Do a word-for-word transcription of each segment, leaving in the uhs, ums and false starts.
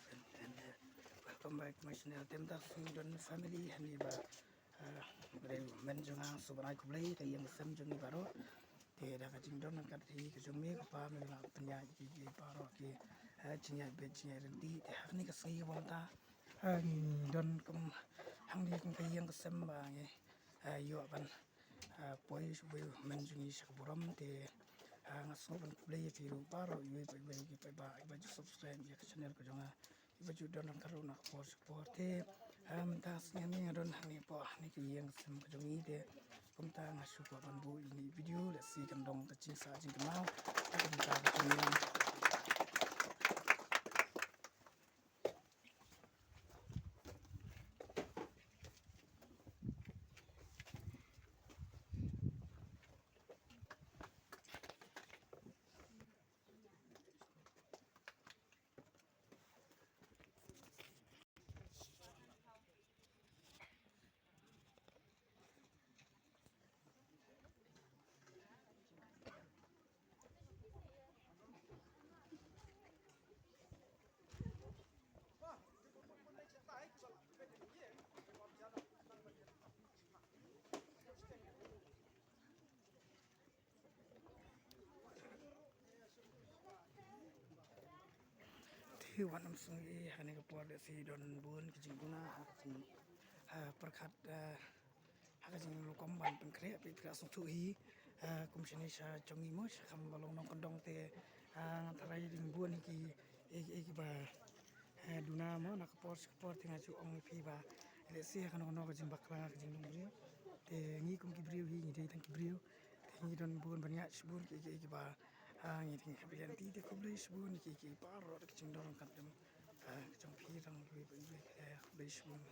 And, and, uh, welcome back to my channel. Te mynta ka sngi don family hangne ba, uh, re men jong nga, sngewbha ban ai khublei ïa ka ïing ka sem jong ngi baroh. Te da ka jingdon ryngkat hi ka jong me ka pa, me la pynïaid ïa ki baroh ki, uh, jingïaid beit jingïaid ryntih. Te ha kane ka sngi kaba mynta, uh, ngi don kum hangne kum ka ïing ka sem ba ngi, uh, ïoh ban, ah, poi sha uwei u hynmen jong ngi sha ka burom. Te, ah, nga sngewbha ban khublei ïa phi ruh baroh, iwei pa iwei, ki paidbah kiba ju subscribe ïa ka channel ka jong nga, kiba ju don ryngkat ruh na ka por sha ka por. Te, ah, mynta ka sngi hangne nga don hangne hapoh hangne ka ïing ka sem ka jong ngi. Te kumta nga shu kwah ban buh ïa ine i video, lehse kan long ka jingsah jingkynmaw. Te kumta ka jong ngi. Te wat nym sngew ei, ha kane ka por lehse don bun ki jingduna ha ka jing, ha pyrkhat, eh, ha ka jingrukom ban pynkhreh, phi phi la sngewthuh hi, eh, kum shane sha jong ngi mo, sha kham ba long nongkyndong te, eh, nga tharai dang bun hi ki, eh, eh, kiba, eh, duna mo, na ka por sha ka por. Te nga ju ong ïa phi ba lehse ha kano kano ka jingbakla, ka jingdon briew, te ngi kum ki briew hi ngi dei tang ki briew. Te ngi don bun ban ïaid shibun ki, ki, kiba, ah, ngi dang hap ïaid lynti. Te khublei shibun ki, ki baroh ki jingdon ryngkat lem, ah, ki jong phi dang kiwei pa iwei. Te khublei shibun.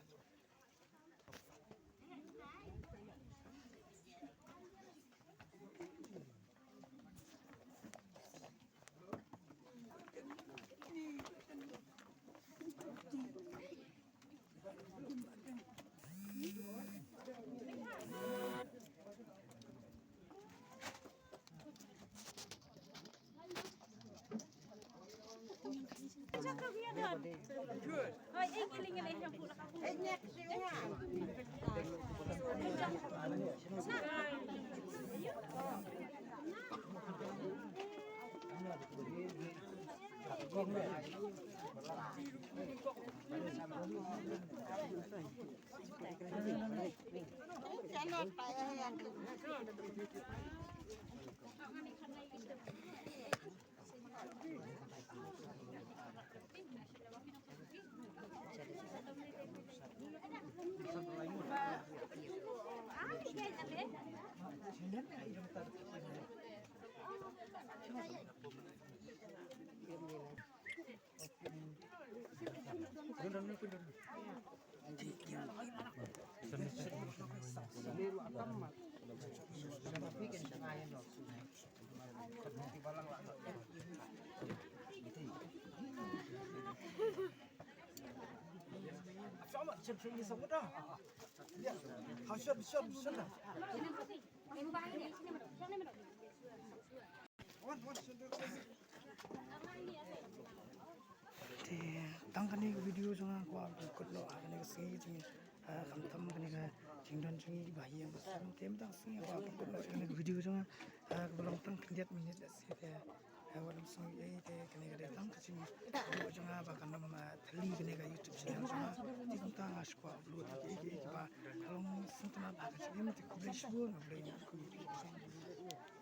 Te tang kane ka video jong nga kwah ban kut noh ha kane ka sngi jing, ah, khamtam kane ka jingdon jong ngi ba ïing ba sem. Te tang sngi kwah ban kut noh kane ka video jong nga, ah, kaba long tang khyndiat minit lehse. Te, ah, wat nym sngew ei, te kane ka dei tang ka jingbuh jong nga ba kan ym, ah, thylli kane ka YouTube channel jong nga. Te kumta nga shu kwah upload ïa ki, ïa ki, ïa kiba ka long sngewtynnat ha ka jingim. Te khublei shibun, khublei shibun.